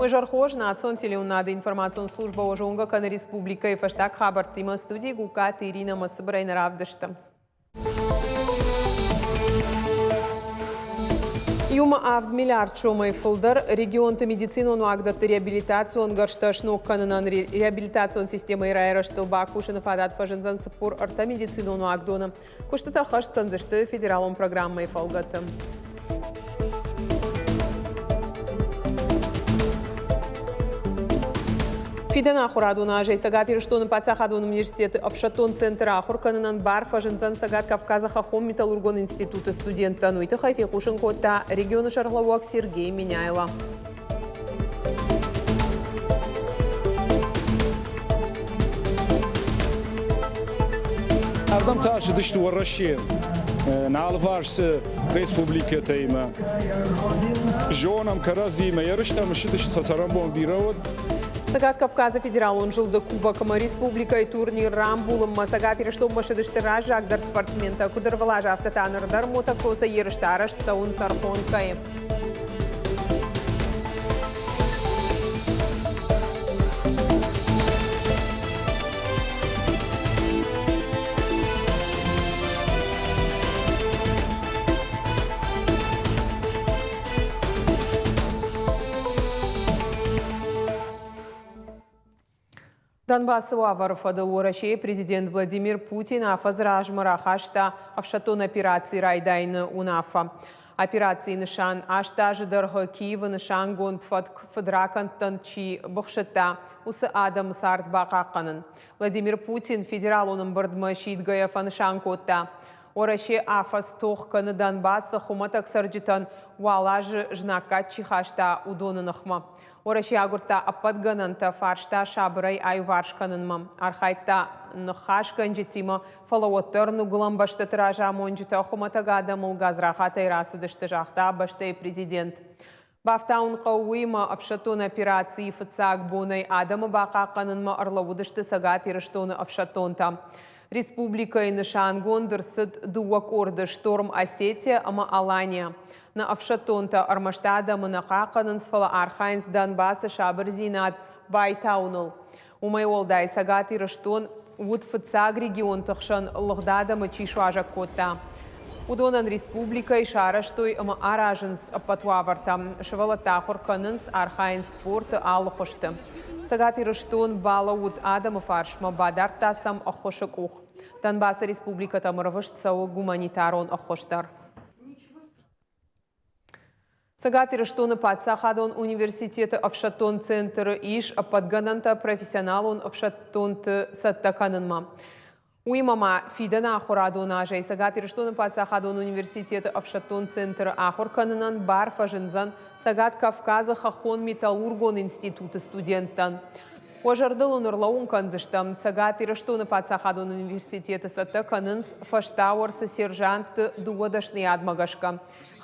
Уӕ хорз, национ телеуынынады информацион службӕ уӕ зонгӕ кӕны республикӕйы фӕстаг хабӕрттимӕ. Студийы Гугкаты Иринӕ ӕмӕ цыбырӕй нӕ равдысты. Иумӕ 7 миллиард сомӕй фылдӕр регионты медицинон уагдӕтты реабилитацион гӕрзтӕ сног кӕнынӕн. Реабилитацион системӕйы райрӕзтыл бакусыны фадат фӕзындзӕн 43 медицинон уагдоны. Куыстытӕ ӕххӕст кӕндзысты федералон программӕйы фӕлгӕты. Фидӕн ахуырадон азӕй Цӕгат Ирыстоны паддзахадон университеты ӕфсӕддон центры ахуыр кӕнынӕн бар фӕзындзӕн Цӕгат Кавказы хӕххон металлургон институты студенттӕн. Уый тыххӕй фехъусын кодта регионы сӕргълӕууӕг Сергей Меняйло. Ардӕм та ссыдысты Уӕрӕсе, нӕ алыварс республикӕтӕимӕ. Зонӕм кӕрӕдзимӕ, ерыстӕм ссыдысты, сӕ цӕрӕнбон бирӕ уыд. Цӕгат Кавказы федералон зылды кубок ӕмӕ республикӕйы турнир рамбулынмӕ Цӕгат Ирыстонмӕ ссыдысты раззагдӕр спортсментӕ. Куыд ӕрвылаз, афтӕ та ныр дӕр мотокроссӕй ерыстӕ арӕзт цӕуынц Ӕрхонкӕйы. Донбассы уавӕры фӕдыл Уӕрӕсейы президент Владимир Путин афӕдзы размӕ рахаста ӕфсӕддон операци райдайыны уынаффӕ. Операцийы нысан 8 азы дӕргъы Киевы нысангонд фӕтк фыдракӕндтӕн чи быхсыдта, уыцы адӕмы цард бахъахъхъӕнын. Владимир Путин федералон ӕмбырдмӕ сидгӕйӕ фӕнысан кодта, Уӕрӕсе афӕдз тох кӕны Донбассы хуымӕтӕг цӕрджытӕн уал азы знаггад чи хаста, уыдоны ныхмӕ. Уӕрӕсе агуырдта ӕппӕт гӕнӕнтӕ фарста сабырӕй аиуварс кӕнынмӕ, архайдта ныхасгӕнджытимӕ, фӕлӕ уӕддӕр ныгуылӕн бӕстӕты разамонджытӕ хуымӕтӕг адӕмыл гадзрахатӕй рацыдысты, загъта бӕстӕйы президент. Бафтауын хъӕуы уыимӕ, ӕфсӕддон операцийы фыццаг бонӕй адӕмы бахъахъхъӕнынмӕ ӕрлӕууыдысты Цӕгат Ирыстоны ӕфсӕддонтӕ. Республикӕйы нысангонд ӕрцыд дыууӕ къорды «Шторм Осетия» ӕмӕ «Алания». Нӕ ӕфсӕддонтӕ ӕрмӕст адӕмы нӕ хъахъхъӕнынц, фӕлӕ архайынц Донбассы сабырдзинад байтауыныл. Уымӕй уӕлдай Цӕгат Ирыстон уыд фыццаг регионты хсӕн лыгъд адӕмы чи суазӕг кодта. Уыдонӕн республикӕйы сарӕзтой ӕмӕ аразынц ӕппӕт уавӕртӕ. Сывӕллӕттӕ ахуыр кӕнынц, архайынц спорты алы хуызты. Цӕгат Ирыстон балӕууыд адӕмы фарсмӕ, бадардта сӕм ӕххуысы къух. Донбассы республикӕтӕм ӕрвыст цӕуы гуманитарон ӕххуыс дӕр. Цӕгат Ирыстоны паддзахадон университеты ӕфсӕддон центры ис ӕппӕт гӕнӕнтӕ профессионалон ӕфсӕддонты цӕттӕ кӕнынмӕ. Уыимӕ ма фидӕны ахуырадон азӕй Цӕгат Ирыстоны паддзахадон университеты ӕфсӕддон центры ахуыр кӕнынӕн бар фӕзындзӕн Цӕгат Кавказы хӕххон-металлургон институты студенттӕн. Уӕ зӕрдыл уын ӕрлӕууын кӕндзыстӕм, Цӕгат Ирыстоны паддзахадон университеты цӕттӕ кӕнынц фӕстауӕрцы сержантты дыууӕ дӕсныйадмӕ гӕсгӕ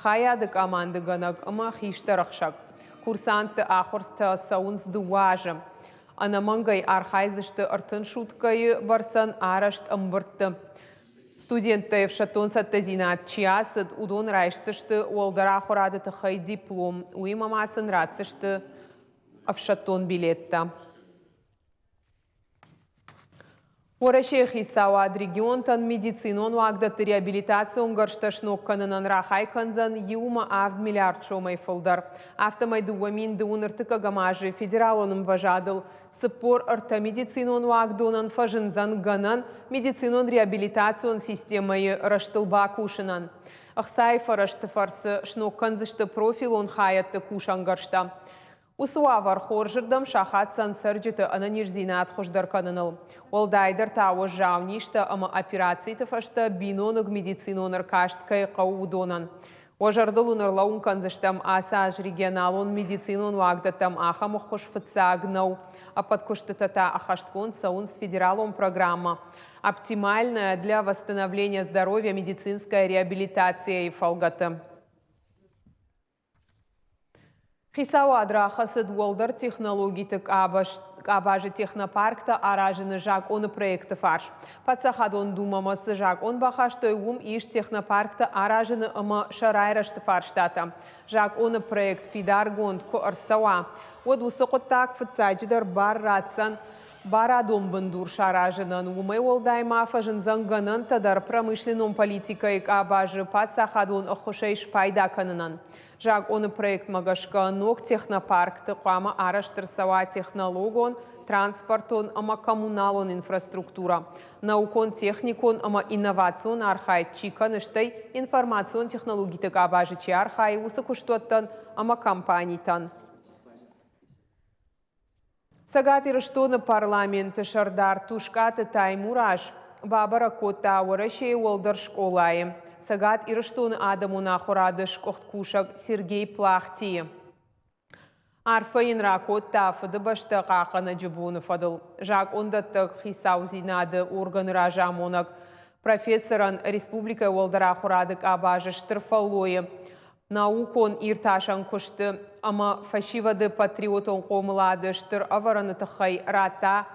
хайады къамандыгӕнӕг ӕмӕ хистӕр ӕхсӕг. Курсантты ахуыртӕ цӕуынц 2 азы. Ӕнӕмӕнгӕй архайдзысты 30 суткӕйы бӕрцӕн арӕзт ӕмбырдты. Студенттӕй ӕфсӕддон цӕттӕдзинад чи ацыд, уыдон райсдзысты уӕлдӕр ахуырады тыххӕй диплом, уыимӕ ма сын ратдзысты ӕфсӕддон билеттӕ. Уӕрӕсейы хицауад регионтӕн медицинон уагдӕтты реабилитацион гӕрзтӕ сног кӕнынӕн рахай кӕндзӕн иумӕ 7 миллиард сомӕй фылдӕр. Афтӕмӕй 2031 азы федералон ӕмвӕзадыл 43 медицинон уагдонӕн фӕзындзӕн гӕнӕн медицинон реабилитацион системӕйы рӕзтыл бакусынӕн. Ӕхцайы фӕрӕзты фӕрцы сног кӕндзысты профилон хайӕдты кусӕнгӕрзтӕ. Уыцы уавӕр хорзырдӕм сахаддзӕн цӕрджыты ӕнӕниздзинад хуыздӕр кӕныныл. Уӕлдайдӕр та уӕззау низтӕ ӕмӕ операциты фӕстӕ биноныг медицинон ӕркаст кӕй хъӕуы, уыдонӕн. Уӕ зӕрдыл уын ӕрлӕууын кӕндзыстӕм, ацы аз регионалон медицинон уагдӕттӕм ахӕм ӕххуыс фыццаг нӕу. Ӕппӕт куыстытӕ та ӕххӕстгонд цӕуынц федералон программӕ «Оптимальная для восстановления здоровья медицинская реабилитация»-йы фӕлгӕты. Хицауад рахӕцыд уӕлдӕр технологиты къабазы технопарктӕ аразыны закъоны проекты фарс. Паддзахадон думӕмӕ цы закъон бахастой, уым ис технопарктӕ аразыны ӕмӕ сӕ райрӕзты фарстатӕ. Закъоны проект фидаргонд куы ӕрцӕуа, уӕд уыцы хъуыддаг фыццаджыдӕр бар ратдзӕн барадон бындур саразынӕн. Уымӕй уӕлдай ма фӕзындзӕн гӕнӕнтӕ дӕр промышленнон политикӕйы къабазы паддзахадон ӕххуысӕй спайда кӕнынӕн. Закъоны проектмӕ гӕсгӕ ног технопаркты хъуамӕ арӕзт ӕрцӕуа технологон, транспортон ӕмӕ коммуналон инфраструктурӕ, наукон-техникон ӕмӕ инновацион архайд чи кӕны, стӕй информацион технологиты къабазы чи архайы, уыцы куыстуӕттӕн ӕмӕ компанитӕн. Цӕгат Ирыстоны Парламенты сӕрдар Тускъаты Таймураз бабӕрӕг кодта Уӕрӕсейы уӕлдӕр скъолайы Цӕгат Ирыстоны адӕмон ахуырады сгуыхт кусӕг Сергей Плахтийы. Арфӕ йын ракодта Фыдыбӕстӕ хъахъхъӕнӕджы боны фӕдыл закъондӕттӕг хицаудзинады органы разамонӕг профессорӕн республикӕйы уӕлдӕр ахуырады къабазы стыр фӕллойы наукон-иртасӕн куысты ӕмӕ фӕсивӕды патриотон хъомылады стыр ӕвӕрӕны тыххӕй радта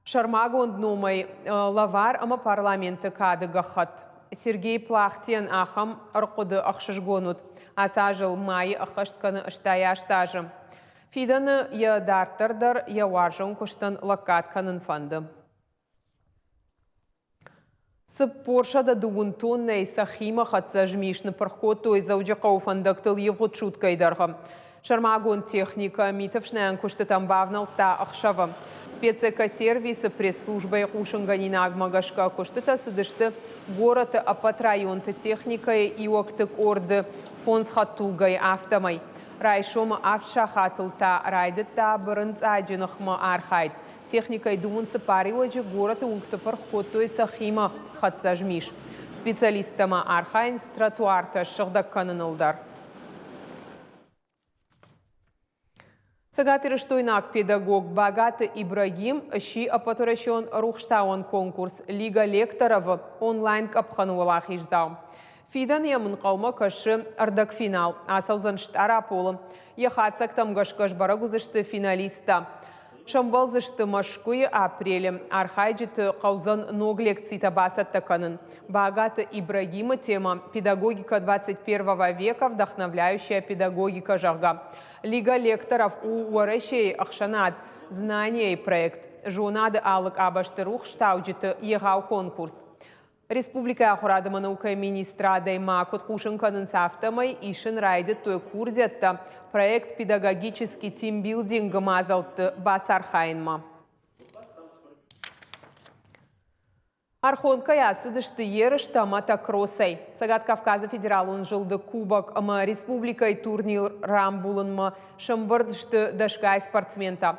сӕрмагонд номӕй лӕвар ӕмӕ парламенты кады гӕххӕтт. Сергей Плахтийӕн ахӕм ӕрхъуыды ӕхсызгон уыд. Ацы азыл майы ӕххӕст кӕны 68 азы. Фидӕны йӕ дарддӕр дӕр йӕ уарзон куыстӕн лӕггад кӕнын фӕнды. 430 тоннӕйы сӕхимӕ хӕццӕ змис ныппырх кодтой Дзӕуджыхъӕуы фӕндӕгтыл ивгъуыд суткӕйы дӕргъы. Сӕрмагонд техникӕ митыфснайӕн куыстытӕм бавнӕлдта ӕхсӕвы. Спецэкосервисы пресс-службӕйы хъусынгӕнинагмӕ гӕсгӕ куыстытӕ цыдысты горӕты ӕппӕт районты техникӕйы иуӕгты къорды фондз хӕдтулгӕйы, афтӕмӕй. Райсомы авд сахатыл та райдыдта бырынцъаджы ныхмӕ архайд. Техникӕйы дыууын цыппар иуӕджы горӕты уынгты пырх кодтой сӕхимӕ хӕццӕ змис. Специалисттӕ ма архайынц тротуартӕ ссыгъдӕг кӕныныл дӕр. Цӕгатирыстойнаг педагог Багаты Ибрагим сси ӕппӕтуӕрӕсеон рухстауӕн конкурс Лига лекторов-ы онлайн-къӕпхӕны уӕлахиздзау. Фидӕн йӕм ӕнхъӕлмӕ кӕсы ӕрдӕгфинал. Ацӕудзӕн Стъараполы. Йӕ хатдзӕгтӕм гӕсгӕ сбӕрӕг уыдзысты финалисттӕ. Сӕмбӕлдзысты Мӕскуыйы апрелы. Архайджыты хъӕудзӕн ног лекцитӕ бацӕттӕ кӕнын. Багаты Ибрагимы темӕ «Педагогика 21 века. Вдохновляющая педагогика», зӕгъгӕ. Лига лекторов у Уӕрӕсейы ӕхсӕнад «Знание-йы проект. Зонады алы къабӕзты рухстауджыты егъау конкурс. Республикӕйы ахуырад ӕмӕ наукӕйы министрадӕй ма куыд хъусын кӕнынц, афтӕмӕй исын райдыдтой курдиӕттӕ проект «Педагогический тимбилдинг-ы мадзӕлтты бацархайынмӕ. Архонкӕйӕ ацыдысты ерыстӕ мотокроссӕй. Цӕгат Кавказы федералон зылды кубок ӕмӕ республикӕйы турнир рамбулынмӕ сӕмбырд сты дӕсгай спортсментӕ.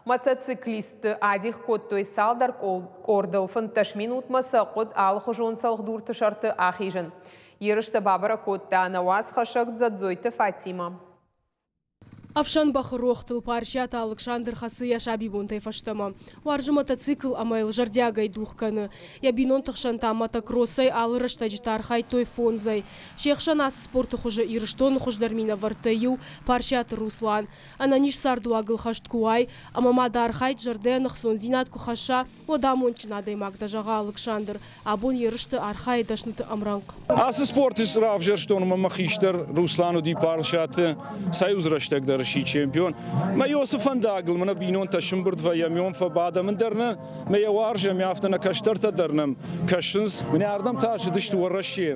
Мотоциклистты адих кодтой цалдӕр къордыл, 15 минутмӕ сӕ хъуыд алыхуызон цӕлхдурты сӕрты ахизын. Ерыстӕ бабӕрӕг кодта нӕ уацхӕссӕг Дзӕдзойты Фатимӕ. Ӕфсӕн бӕхы рохтыл Парсиаты Алыксандр хӕцы йӕ сабибонтӕй фӕстӕмӕ. Уарзы мотоцикл ӕмӕ йыл зӕрдиагӕй дугъ кӕны. Йӕ бинонты хсӕн та мотокроссӕй алы рӕстӕджыты архайдтой фондзӕй. Се хсӕн ацы спорты хуызы Ирыстоны хуыздӕр минӕвӕрттӕй иу Парсиаты Руслан. Ӕнӕниз цардуагыл хӕст куы уай ӕмӕ ма дӕ архайд зӕрдӕйӕн ӕхцондзинад куы хӕсса, уӕд амондджын адӕймаг дӕ, зӕгъы Алыксандр. Абон ерысты архайы дӕсныты ӕмрӕнхъ. Ацы спорты равзӕрстон ӕмӕ мӕ хистӕр Руслан уыди Парсаты союз рӕстӕг дӕр сси чемпион. Мӕ Иосы фӕндагыл мӕнӕ бинонтӕ сымбырд вӕййӕм, йом фӕбадӕм, ӕндӕр нӕ мӕ йӕ уарзӕм, афтӕ нӕ кӕстӕртӕ дӕр нӕм кӕсынц. Мӕнӕ ардӕм та цыдысты Уӕрӕсе,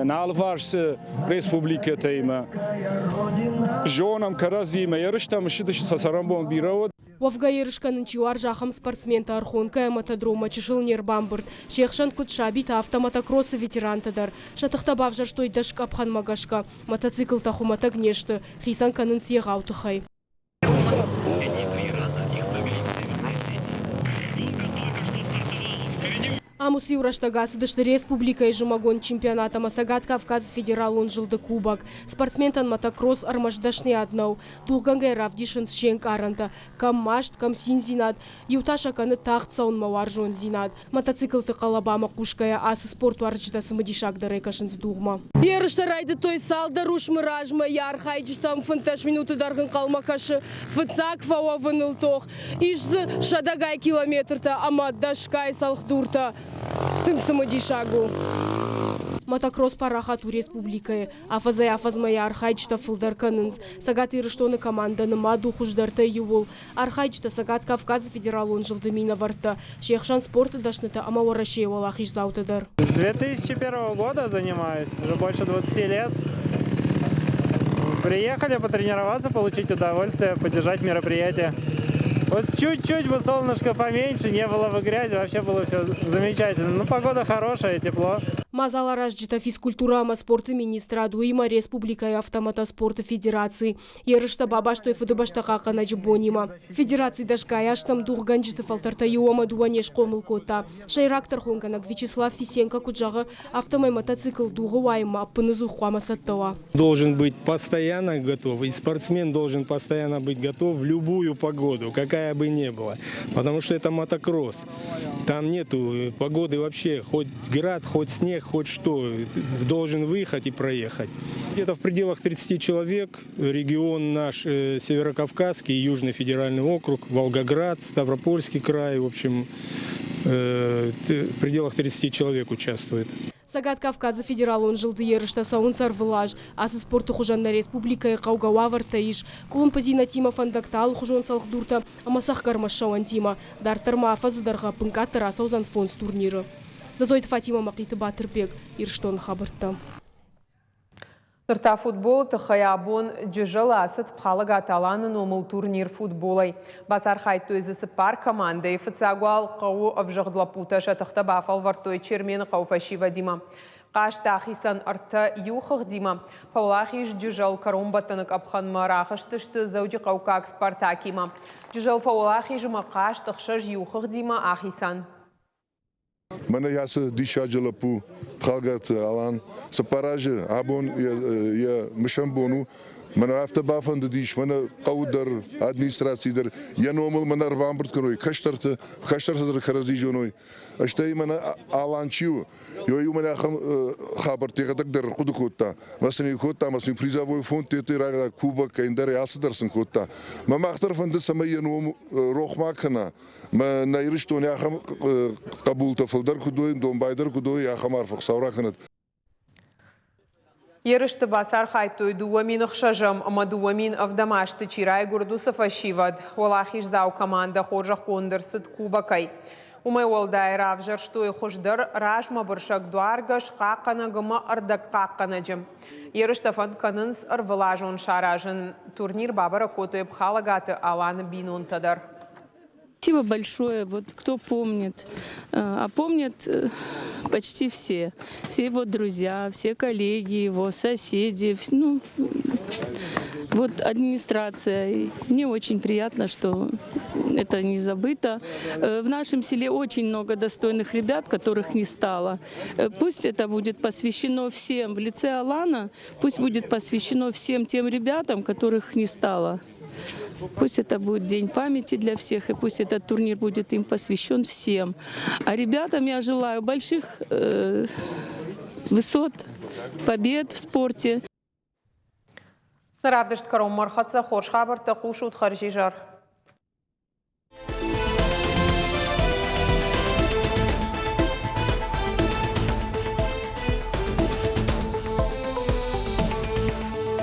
нӕ алыварс цы республикӕтӕимӕ. Зонӕм кӕрӕдзимӕ, ерыстӕм ссыдысты, сӕ цӕрӕнбон бирӕ уыд. Уӕвгӕ ерыс кӕнын чи уарзы, ахӕм спортсментӕ Ӕрхонкӕ ӕмӕ мотодроммӕ чысыл не рбамбырд. Се хсӕн куыд сабитӕ, афтӕ мотокроссы ветерантӕ дӕр. Сӕ тыхтӕ бавзӕрстой дӕс къӕпхӕнмӕ гӕсгӕ. Мотоциклтӕ хуымӕтӕг не сты, хицӕн кӕнынц егъау тыхӕй. Ам уыцы-иу рӕстӕг ацыдысты республикӕйы зымӕгон чемпионат ӕмӕ Цӕгат Кавказы федералон зылды кубок. Спортсментӕн мотокросс ӕрмӕст дӕсныйад нӕу. Дугъгӕнгӕ равдисынц се нкъарӕнтӕ, кӕм маст, кӕм циндзинад. Иу та сӕ кӕны тагъд цӕуынмӕ уарзондзинад. Мотоциклты хъӕлӕбамӕ хъусгӕйӕ ацы спортуарзджытӕ цымыдисагдӕрӕй кӕсынц дугъмӕ. Ерыстӕ райдыдтой цалдӕр уысмы размӕ. Йӕ архайджытӕм 15 минуты дӕргъы ӕнхъӕлмӕ кӕсы фыццаг фӕуӕвыныл тох. Ис дзы сӕдӕгай километртӕ ӕмӕ дӕсгай цӕлхдуртӕ. Тынг цымыдисаг у. Мотокросс парахат у республикӕйы. Афӕдзӕй-афӕдзмӕ йӕ архайджытӕ фылдӕр кӕнынц. Цӕгат Ирыстоны командӕ нымад у хуыздӕртӕй иуыл. Архайджытӕ Цӕгат Кавказы федералон зылды минӕвӕрттӕ, се хсӕн спорты дӕснытӕ ӕмӕ Уӕрӕсейы уӕлахиздзаутӕ дӕр. С 2001 года занимаюсь, уже больше 20 лет. Приехали потренироваться, получить удовольствие, поддержать мероприятие. Вот чуть-чуть бы солнышко поменьше, не было бы грязи, вообще было все замечательно. Ну, погода хорошая, тепло. Мадзаларазджытӕ физкультурӕ ӕмӕ спорты министрад, уыимӕ республикӕйы автомотоспорты федераци. Ерыстӕ бабастой Фыдыбӕстӕ хъахъхъӕнӕджы бонимӕ. Федераци дӕсгай азтӕм дугъгӕнджыты фӕлтӕртӕ иу ӕмӕ дыууӕ не схъомыл кодта. Сӕйраг тӕрхонгӕнӕг Вячеслав Фисенко куыд зӕгъы, афтӕмӕй мотоцикл дугъы уайынмӕ ӕппыныдзух хъуамӕ цӕттӕ уа. Должен быть постоянно готов, и спортсмен должен постоянно быть готов в любую погоду, какая бы ни была. Потому что это мотокросс. Там нету погоды вообще, хоть град, хоть снег, хоть что. Должен выехать и проехать. Где-то в пределах 30 человек. Регион наш Северокавказский, Южный федеральный округ, Волгоград, Ставропольский край. В общем, в пределах 30 человек участвует. Цӕгат Кавказы федералон зылды ерыстӕ цӕуынц ӕрвылаз. Ацы спорты хуызӕн нӕ республикӕйы хъӕугӕ уавӕртӕ ис. Къуылымпыдзинӕдтимӕ фӕндӕгтӕ алыхуызон цӕлхдуртӕ ӕмӕ цӕхгӕрмӕ ссӕуӕнтимӕ. Дарддӕр ма афӕдзы дӕргъы ӕппынкъаддӕр ацӕудзӕн фондз турниры. Дзӕдзойты Фатимӕ Мӕхъиты Батырбег, Ирыстоны хабӕрттӕ. Ныр та футболы тыххӕй абон Джызӕлы ацыд Пхалӕгаты Аланы номыл турнир футболӕй. Бацархайдтой дзы цыппар командӕйы. Фыццаг уал хъӕуы ӕвзыгъд лӕппутӕ сӕ тыхтӕ бафӕлвӕрдтой Чермены хъӕуы фӕсивӕдимӕ. Хъазт ахицӕн ӕртӕ иу хыгъдимӕ. Фӕуӕлахиз Джызӕл кӕронбӕттӕны къӕпхӕнмӕ рахызтысты Дзӕуджыхъӕуккаг Спартакимӕ. Джызӕл фӕуӕлахизмӕ хъазт ӕхсӕз иу хыгъдимӕ ахицӕн. Мӕнӕ ацы диссаджы лӕппу Тхалгаты Алан цыппар азы абон йӕ мысӕн бон у. Мӕнӕ афтӕ бафӕндыдис, мӕнӕ хъӕуы дӕр, администраци дӕр йӕ номыл мӕнӕ ӕрбамбырд кӕной кӕстӕрты, кӕстӕртӕ дӕр кӕрӕдзи зоной. Стӕй мӕнӕ Алан чи у, иу мӕнӕ ахӕм хабӕрттӕ йӕхӕдӕг дӕр ӕрхъуыды кодта. Мӕ сын кодта, ӕмӕ сын призовой фонд рагъ кубок ӕндӕр алцыдӕр сын кодта. Мӕ мах дӕр фӕнды, цӕмӕй йӕ ном рох ма кӕна. Мӕ нӕ Ирыстоны ахӕм хъӕбултӕ фылдӕр куыд уой, домбайдӕр куыд уой, ахӕм арф Хуыцау ракӕнӕд. Ерысты бацархайдтой 2006-ӕм ӕмӕ 2007 азты чи райгуырд, уыцы фӕсивӕд. Уӕлахиздзау командӕ хорзӕхгонд ӕрцыд кубокӕй. Уымӕй уӕлдай равзӕрстой хуыздӕр размӕбырсӕг дуаргӕс, хъахъхъӕнӕг ӕмӕ ӕрдӕгхъахъхъӕнӕджы. Ерыстӕ фӕнд кӕнынц ӕрвылазон саразын. Турнир бабӕрӕг кодтой Пхалӕгаты Аланы бинонтӕ дӕр. Спасибо большое, вот кто помнит. А помнят почти все. Все его друзья, все коллеги его, соседи, ну, вот администрация. И мне очень приятно, что это не забыто. В нашем селе очень много достойных ребят, которых не стало. Пусть это будет посвящено всем в лице Алана, пусть будет посвящено всем тем ребятам, которых не стало. Пусть это будет день памяти для всех, и пусть этот турнир будет им посвящен всем. А ребятам я желаю больших высот, побед в спорте. Нӕ равдыст кӕронмӕ ӕрхӕццӕ хорз хабӕрттӕ хъусут хӕрзизӕр.